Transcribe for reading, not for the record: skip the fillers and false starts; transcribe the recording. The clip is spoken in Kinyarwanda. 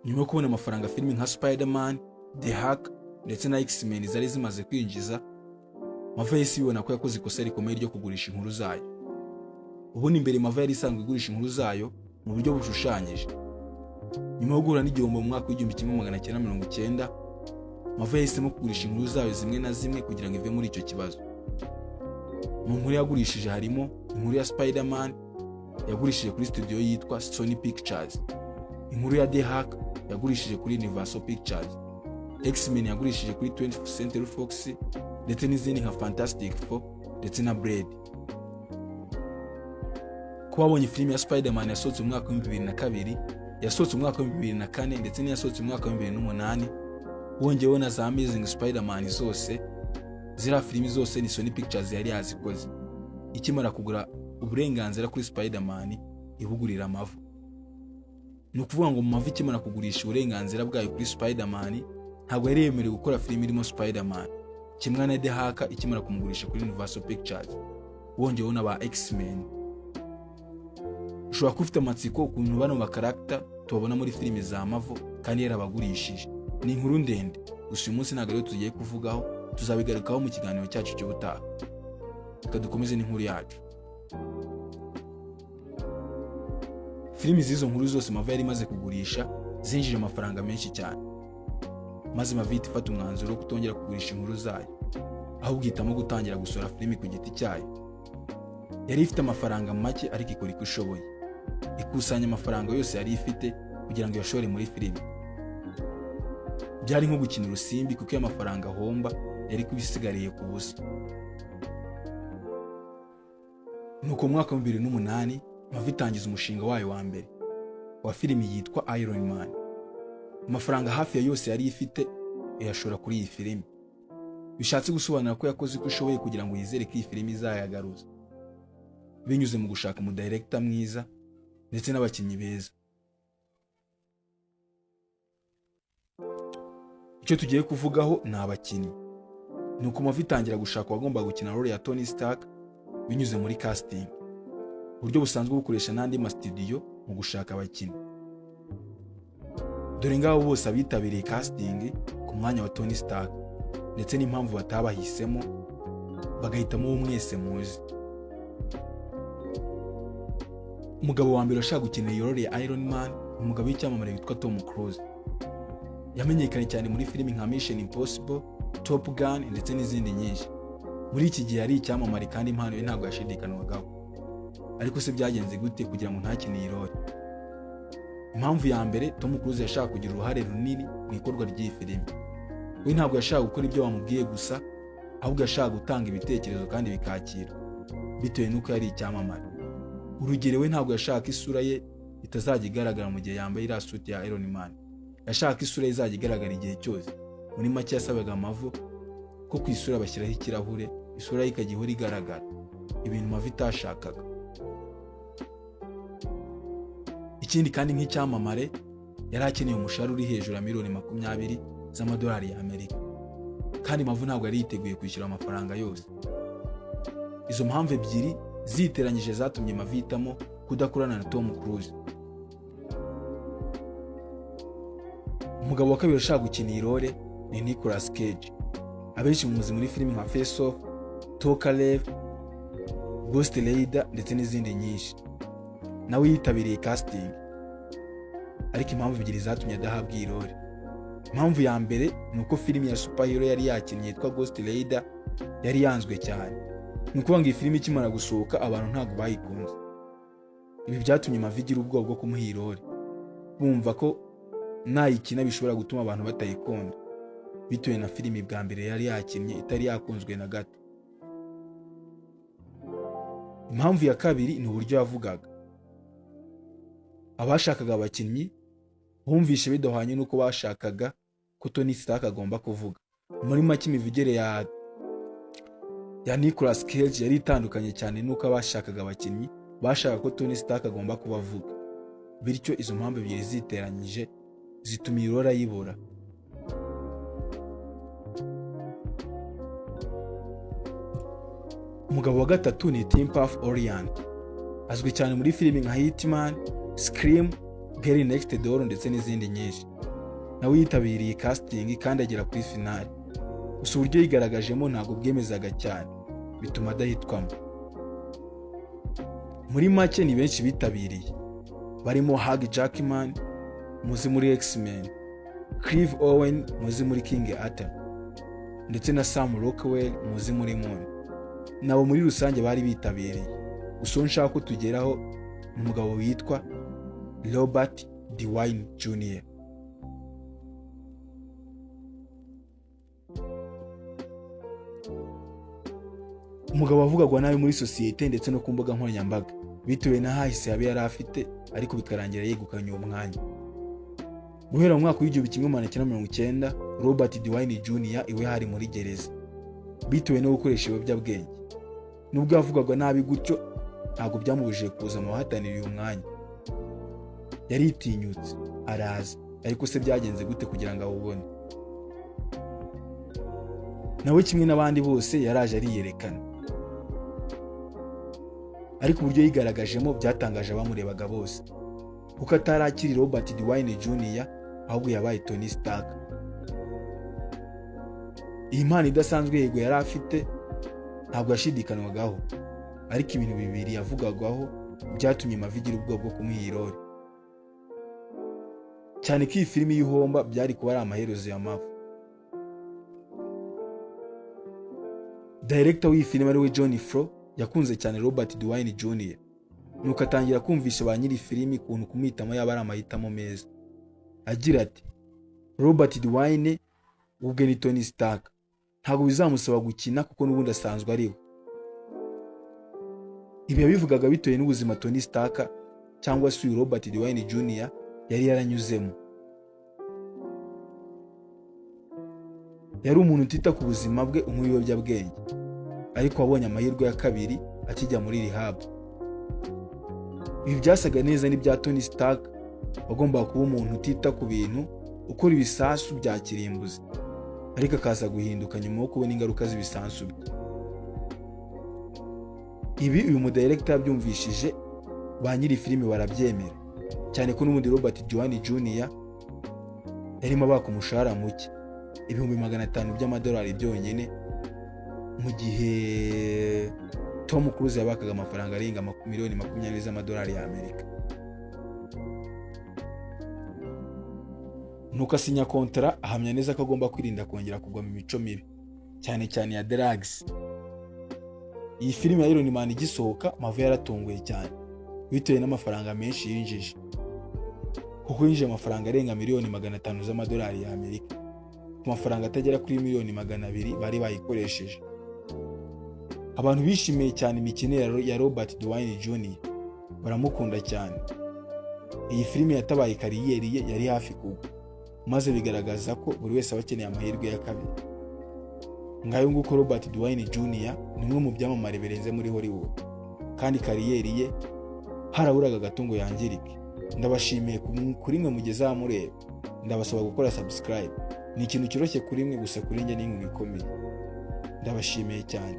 Nyuma yo kubona amafaranga filimi nka Spider-Man, The Hulk ndetse na X-Men zari zimaze kwinjiza, Marvel yahise ibona ko yakoze ikosa rikomeye ryo kugurisha inkuru zayo. Ubundi imbere Marvel yari isanzwe igurisha inkuru zayo mu buryo bushushanyije. Nyuma yo guhura n'igihombo mu mwaka w'1990, Marvel yahisemo kugurisha inkuru zayo zimwe na zimwe kugira ngo ive muri icyo kibazo. Mu nkuru yagurishije harimo inkuru ya Spider-Man yagurishije kuri studio yitwa Sony Pictures, inkuru ya The Hulk yagurishije kuri Universal Pictures, X-Men yagurishije kuri 20th Century Fox ndetse n'izindi nka Fantastic Four ndetse na Blade. Kuba wabonye filimi ya Spider-Man yasohotse mu mwaka wa 2002, yasohotse mu mwaka wa 2004 ndetse n'iyasohotse mu mwaka wa 2008, wongeyeho na za Amazing Spider-Man zose, ziriya filimi zose ni Sony Pictures yari yazikoze. Ikimara kugura uburenganzira kuri Spider-Man ibugurira Marvel. Ni ukuvuga ngo Marvel ikimara kugurisha uburenganzira bwayo kuri Spider-Man ntabwo yari yemerewe gukora filimi irimo Spider-Man, kimwe na The Hulk ikimara kumugurisha kuri Universal Pictures, wongeyeho na ba X-Men. Ushobora kuba ufite amatsiko ukuntu bano bakaragita tubabona muri filimi za Marvel kandi yarabagurishije. Ni inkuru ndende, gusa uyu munsi ntabwo ariyo tugiye kuvugaho, tuzabigarukaho mu kiganiro cyacu cy'ubutaha. Reka dukomeze n'inkuru yacu. Filimi z'izo nkuru zose Marvel yari imaze kugurisha zinjije amafaranga menshi cyane, maze Marvel ihita ifata umwanzuro wo kutongera kugurisha inkuru zayo, ahubwo ihitamo gutangira gusohora filimi ku giti cyayo. Yari ifite amafaranga make ariko ikora uko ishoboye, ikusanya amafaranga yose yari ifite kugira ngo iyashore muri filimi. Byari nko gukina urusimbi kuko iyo amafaranga ahomba yari kubisigariye ku busa. Nuko mu mwaka wa 2008 Marvel itangiza umushinga wayo wa mbere wa filimi yitwa Iron Man. Amafaranga hafi ya yose yari ifite iyashora kuri iyi filimi. Bishatse gusobanura ko yakoze uko ishoboye kugira ngo yizere ko iyi filimi izayagaruza, binyuze mu gushaka umudirector mwiza ndetse n'abakinnyi beza. Icyo tugiye kuvugaho ni abakinnyi. Nuko Marvel itangira gushaka uwagomba gukina role ya Tony Stark binyuze muri casting, uburyo busanzwe bukoresha n'andi mastudio mu gushaka abakinnyi. Dore ngabo bose abitabiriye casting ku mwanya wa Tony Stark ndetse n'impamvu batabahisemo bagahitamo uwo mwese muzi. Umugabo wa mbere washaka gukina iyo role ya Iron Man ni umugabo w'icyamamare witwa Tom Cruise. Yamenyekanye cyane muri filimi nka Mission Impossible, Top Gun ndetse n'izindi nyinshi. Muri iki gihe yari icyamamare kandi impano ye ntabwo yashidikanwagaho. Ariko se byagenze gute kugira ngo ntakine iyi role? Impamvu ya mbere, Tom Cruise yashaka kugira uruhare runini mu ikorwa ry'iyi filimi. We ntabwo yashaka gukora ibyo bamubwiye gusa, ahubwo yashaka gutanga ibitekerezo kandi bikakira, bitewe n'uko yari icyamamare. Urugero, we ntabwo yashaka isura ye itazajya igaragara mu gihe yambaye iriya suit ya Iron Man. Yashaka isura ye izajya igaragara igihe cyose. Muri make yasabaga Marvel ko ku isura bashyiraho ikirahure, isura ye ikajya ihora igaragara, ibintu Marvel itashakaga. Ikindi kandi nk'icyamamare yari akeneye umushahara uri hejuru ya miliyoni 20 z'amadolari y'Amerika, kandi Marvel ntabwo yari yiteguye kwishyura amafaranga yose. Izo mpamvu ebyiri ziteranyije zatumye Marvel ihitamo kudakorana na Tom Cruise. Umugabo wa kabiri ushaka gukina iyi role ni Nicolas Cage. Abenshi muzi muri filimi nka Face Off, Tokarev, Ghost Rider ndetse n'izindi nyinshi. Nawe yitabiriye casting, ariko impamvu ebyiri zatumye adahabwa iyi role. Impamvu ya mbere ni uko filimi ya superhero yari yakinnye yitwa Ghost Rider yari yanzwe cyane. Ni ukuvuga ngo iyi filimi ikimara gusohoka abantu ntabwo bayikunze. Ibi byatumye Marvel igira ubwoba bwo kumuha iyi role, bumva ko nayikina bishobora gutuma abantu batayikunda, bitewe na filimi bwa mbere yari yakinnye itari yakunzwe na gato. Impamvu ya kabiri ni uburyo yavugaga. Abashakaga abakinnyi bumvishe bidahwanye n'uko bashakaga ko Tony Stark agomba kuvuga. Muri make imivugire ya Nicolas Cage yari itandukanye cyane n'uko abashakaga abakinnyi bashaka ko Tony Stark agomba kuba avuga. Bityo izo mpamvu ebyiri ziteranyije zituma iyi role ayibura. Umugabo wa gatatu ni Tim Orient. Azwi cyane muri filimi nka Hitman, Scream Girl Next Door ndetse n'izindi nyinshi. Nawe yitabiriye casting kandi agera kuri finale, gusa uburyo yigaragajemo ntabwo bwemezaga cyane, bituma adahitwamo. Muri make ni benshi bitabiriye barimo Hugh Jackman muzi muri X-Men, Clive Owen muzi muri King Arthur ndetse na Sam Rockwell muzi muri Moon. Nabo muri rusange bari bitabiriye. Gusa uwo nshaka ko tugeraho ni umugabo witwa Robert Downey Jr. Umugabo wavugagwa nabi muri sosiyete ndetse no ku mbuga nkoranyambaga bitewe n'ahahise yabe yari afite, ariko bikarangira yegukanye uwo mwanya. Guhera mu mwaka w'1990 Robert Downey Jr. iwe hari muri gereza bitewe no gukoresha ibiyobyabwenge. Nubwo yavugagwa nabi gutyo, ntabwo byamubujije kuza mu bahatanira uyu mwanya. Yaritinyutse araza, ariko se byagenze gute kugira ngo awubone? Nawe kimwe n'abandi bose yaraje ariyerekana, ariko uburyo yigaragajemo byatangaje abamurebaga bose, kuko atari akiri Robert Downey Jr. ahubwo yabaye Tony Stark. Iyi mpano idasanzwe yego yari afite ntabwo yashidikanwagaho, ariko ibintu bibiri yavugagwaho byatumye Marvel igira ubwoba bwo kumuha iyi role, cyane ko iyi filimi y'ihomba byari kuba ari amaherezo ya Marvel. Director w'iyi filimi ariwe John Favreau yakunze cyane Robert Downey Jr. nuko atangira kumvisha ba nyiri filimi ukuntu kumwitamo yaba ari amahitamo meza. Agira ati Robert Downey ubwe ni Tony Stark, ntabwo bizamusaba gukina kuko n'ubundi asanzwe ari we. Ibi yabivugaga bitewe n'ubuzima Tony Stark cyangwa se uyu Robert Downey Jr. yari yaranyuzemo. Yari umuntu utita ku buzima bwe unywa ibiyobyabwenge, ariko wabonye amahirwe ya kabiri akijya muri rehab. Ibi byasaga neza n'ibya Tony Stark wagombaga kuba umuntu utita ku bintu, ukora ibisasu bya kirimbuzi, ariko akaza guhinduka nyuma yo kubona ingaruka z'ibisasu bye. Ibi uyu mudirector yabyumvishije ba nyiri filimi barabyemera, cyane ko n'ubundi Robert Downey Jr. yarimo abaka umushahara muke, $500,000 by'amadolari byonyine, mu gihe Tom Cruise yabakaga amafaranga arenga miliyoni 20 z'amadolari y'Amerika. Nuko asinya kontara ahamya neza ko agomba kwirinda kongera kugwa mu mico mibi, cyane cyane ya drugs. Iyi filimi ya Iron Man igisohoka, Marvel yaratunguye cyane bitewe n'amafaranga menshi yinjije, kuko yinjije amafaranga arenga miliyoni 500 z'amadolari y'Amerika ku mafaranga atagera kuri miliyoni 200 bari bayikoresheje. Abantu bishimiye cyane imikinire ya Robert Downey Jr. baramukunda cyane. Iyi filimi yatabaye kariyeri ye yari hafi kugwa, maze bigaragaza ko buri wese aba akeneye amahirwe ya kabiri. Ngayo nguko Robert Downey Jr. ni umwe mu byamamare birenze muri Hollywood, kandi kariyeri ye haraburaga gato ngo yangirike. Ndabashimiye kuri mwe mugeze mureba, ndabasaba gukora subscribe. Ni ikintu cyoroshye kuri mwe, gusa kuri njye ni inkunga ikomeye. Ndabashimiye cyane.